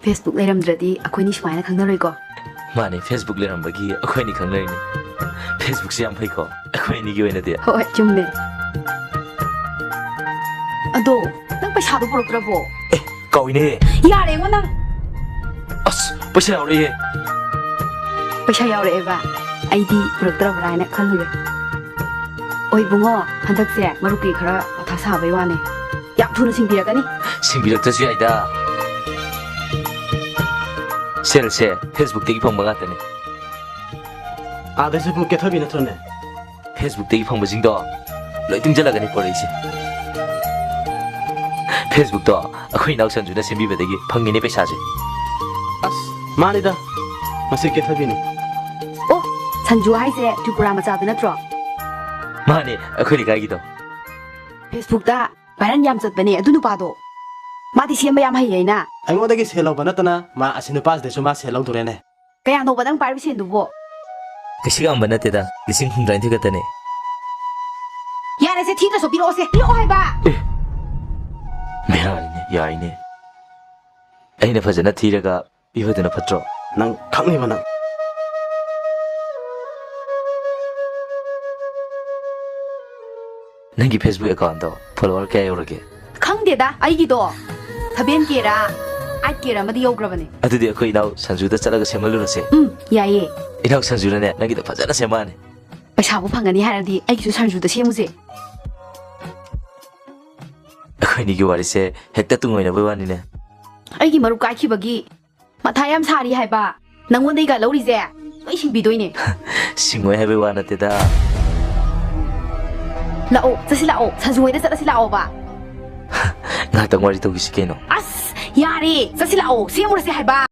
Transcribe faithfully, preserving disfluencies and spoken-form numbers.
Facebook ꯂꯩꯔꯝꯗ꯭ꯔꯗꯤ ꯑꯩꯈꯣꯏꯅꯤ ꯁꯨꯃꯥꯏꯅ ꯈꯪꯅꯔꯣꯏꯀꯣ꯫ ꯃꯥꯅꯦ, Facebook ꯂꯩꯔꯝꯕꯒꯤ ꯑꯩꯈꯣꯏꯅꯤ ꯈꯪꯅꯔꯤꯅꯦ꯫ Facebookꯁꯦ ꯌꯥꯝ ꯐꯩꯀꯣ ꯑꯩꯈꯣꯏ ꯑꯅꯤꯒꯤ ꯑꯣꯏꯅꯗꯤ꯫ ꯍꯣꯏ, ꯆꯨꯝꯃꯦ꯫ ꯑꯗꯣ, ꯅꯪ ꯄꯩꯁꯥꯗꯣ ꯄꯨꯔꯛꯇ꯭ꯔꯕꯣ? ꯑꯦ, ꯀꯥꯎꯏꯅꯦ꯫ ꯌꯥꯔꯦꯉꯣ ꯅꯪ꯫ ꯑꯁ, ꯄꯩꯁꯥ ꯌꯥꯎꯔꯛꯑꯦ꯫ ꯄꯩꯁꯥ ꯌꯥꯎꯔꯛꯑꯦꯕ? ꯑꯩꯗꯤ ꯄꯨꯔꯛꯇ꯭ꯔꯕ꯭ꯔꯥ ꯍꯥꯏꯅ ꯈꯜꯂꯨꯔꯦ꯫ ꯑꯣ ꯏꯕꯨꯡꯉꯣ, ꯍꯟꯗꯛꯁꯦ ꯃꯔꯨꯞꯀꯤ ꯈꯔ ꯃꯊꯥ ꯁꯥꯕꯩ ꯋꯥꯅꯦ꯫ ꯌꯥꯝ ꯊꯨꯅ ꯁꯤꯡꯕꯤꯔꯛꯀꯅꯤ꯫ ꯁꯤꯡꯕꯤꯔꯛꯇ꯭ꯔꯁꯨ ꯌꯥꯏꯗ꯫ ꯁꯦꯜꯁꯦ Facebookꯇꯒꯤ ꯐꯪꯕ ꯉꯥꯛꯇꯅꯤ꯫ ꯑꯥꯗꯩꯁꯨ ꯄꯨꯡ ꯀꯦꯊꯕꯤ ꯅꯠꯇ꯭ꯔꯣꯅꯦ? Facebookꯇꯒꯤ ꯐꯪꯕꯁꯤꯡꯗꯣ ꯂꯣꯏ ꯇꯨꯡꯁꯤꯜꯂꯒꯅꯤ ꯄꯣꯔꯛꯏꯁꯦ꯫ Facebookꯇꯣ ꯑꯩꯈꯣꯏ ꯏꯅꯥꯎ ꯁꯟꯖꯨꯅ ꯁꯦꯝꯕꯤꯕꯗꯒꯤ ꯐꯪꯉꯤꯅꯦ ꯄꯩꯁꯥꯁꯦ꯫ ꯑꯁ, ꯃꯥꯅꯤꯗ, ꯃꯁꯤ ꯀꯦꯊꯕꯤꯅꯤ꯫ ꯑꯣ, ꯁꯟꯖꯨ ꯍꯥꯏꯁꯦ ꯇ꯭ꯔꯤꯄꯨꯔꯥ ꯃꯆꯥꯗꯨ ꯅꯠꯇ꯭ꯔꯣ? ꯃꯥꯅꯦ, ꯑꯩꯈꯣꯏ ꯂꯩꯀꯥꯏꯒꯤꯗꯣ꯫ Facebookꯇ viral ꯌꯥꯝ ꯆꯠꯄꯅꯦ ꯑꯗꯨ ꯅꯨꯄꯥꯗꯣ꯫ ꯃꯥꯗꯤ ꯁꯦꯝꯕ ꯌꯥꯝ ꯍꯩ ꯍꯥꯏꯅ꯫ ꯑꯩꯉꯣꯟꯗꯒꯤ ꯁꯦꯜ ꯂꯧꯕ ꯅꯠꯇꯅ ꯃꯥ ꯑꯁꯤ ꯅꯨꯄꯥꯁꯤꯗꯁꯨ ꯃꯥ ꯁꯦꯜ ꯂꯧꯗꯣꯔꯦꯅꯦ꯫ ꯀꯌꯥꯅꯣꯕ ꯅꯪ ꯄꯥꯏꯔꯤꯕ ꯁꯦꯜꯗꯨꯕꯣ? ꯀꯩꯁꯨ ꯌꯥꯝꯕ ꯅꯠꯇꯦꯗ, ꯂꯤꯁꯤꯡ ꯍꯨꯝꯗ꯭ꯔꯥꯅꯤꯊꯣꯏ ꯈꯛꯇꯅꯦ꯫ ꯌꯥꯔꯦꯁꯦ, ꯊꯤꯗ꯭ꯔꯁꯨ ꯄꯤꯔꯛꯑꯣꯁꯦ, ꯄꯤꯔꯛꯑꯣ ꯍꯥꯏꯕ! ꯑꯦ, ꯕꯦꯔꯥꯅꯤꯅꯦ, ꯌꯥꯏꯅꯦ꯫ ꯑꯩꯅ ꯐꯖꯅ ꯊꯤꯔꯒ ꯄꯤꯕꯗꯨꯅ ꯐꯠꯇ꯭ꯔꯣ? ꯅꯪ ꯈꯪꯅꯤꯕ ꯅꯪ꯫ ꯅꯪꯒꯤ Facebook accountꯗꯣ follower ꯀꯌꯥ ꯌꯧꯔꯒꯦ? ꯈꯪꯗꯦꯗ, ꯑꯩꯒꯤꯗꯣ seven Kꯔ eight Kꯔ ꯑꯃꯗꯤ ꯌꯧꯈ꯭ꯔꯕꯅꯦ꯫ ꯑꯗꯨꯗꯤ ꯑꯩꯈꯣꯏ ꯏꯅꯥꯎ ꯁꯟꯖꯨꯗ ꯆꯠꯂꯒ ꯁꯦꯝꯍꯜꯂꯨꯔꯁꯦ꯫ ꯎꯝ, ꯌꯥꯏꯌꯦ꯫ ꯏꯅꯥꯎ ꯁꯟꯖꯨꯅꯅꯦ, ꯅꯪꯒꯤꯗꯣ ꯐꯖꯅ ꯁꯦꯝꯃꯛꯑꯅꯤ꯫ ꯄꯩꯁꯥꯕꯨ ꯐꯪꯒꯅꯤ ꯍꯥꯏꯔꯗꯤ ꯑꯩꯒꯤꯁꯨ ꯁꯟꯖꯨꯗ ꯁꯦꯝꯃꯨꯁꯦ꯫ ꯑꯩꯈꯣꯏꯅꯤꯒꯤ ꯋꯥꯔꯤꯁꯦ ꯍꯦꯛꯇ ꯇꯨꯡꯑꯣꯏꯅꯕꯩ ꯋꯥꯅꯤꯅꯦ꯫ ꯑꯩꯒꯤ ꯃꯔꯨꯞ ꯀꯥꯏꯈꯤꯕꯒꯤ ꯃꯊꯥ ꯌꯥꯝ ꯁꯥꯔꯤ ꯍꯥꯏꯕ꯫ ꯅꯪꯉꯣꯟꯗꯩꯒ ꯂꯧꯔꯤꯁꯦ ꯂꯣꯏ ꯁꯤꯡꯕꯤꯗꯣꯏꯅꯦ꯫ ꯁꯤꯡꯉꯣꯏ ꯍꯥꯏꯕꯩ ꯋꯥ ꯅꯠꯇꯦꯗ꯫ ꯂꯥꯛꯑꯣ, ꯆꯠꯁꯤ ꯂꯥꯛꯑꯣ, ꯁꯟꯖꯨ ꯍꯣꯏꯗ ꯆꯠꯂꯁꯤ ꯂꯥꯛꯑꯣꯕ꯫ ꯉꯥꯏꯍꯥꯛꯇꯪ ꯋꯥꯔꯤ ꯇꯧꯈꯤꯁꯤ ꯀꯩꯅꯣ꯫ ꯑꯁ, ꯌꯥꯔꯦ, ꯆꯠꯁꯤ ꯂꯥꯛꯑꯣ, ꯁꯦꯝꯃꯨꯔꯁꯤ ꯍꯥꯏꯕ꯫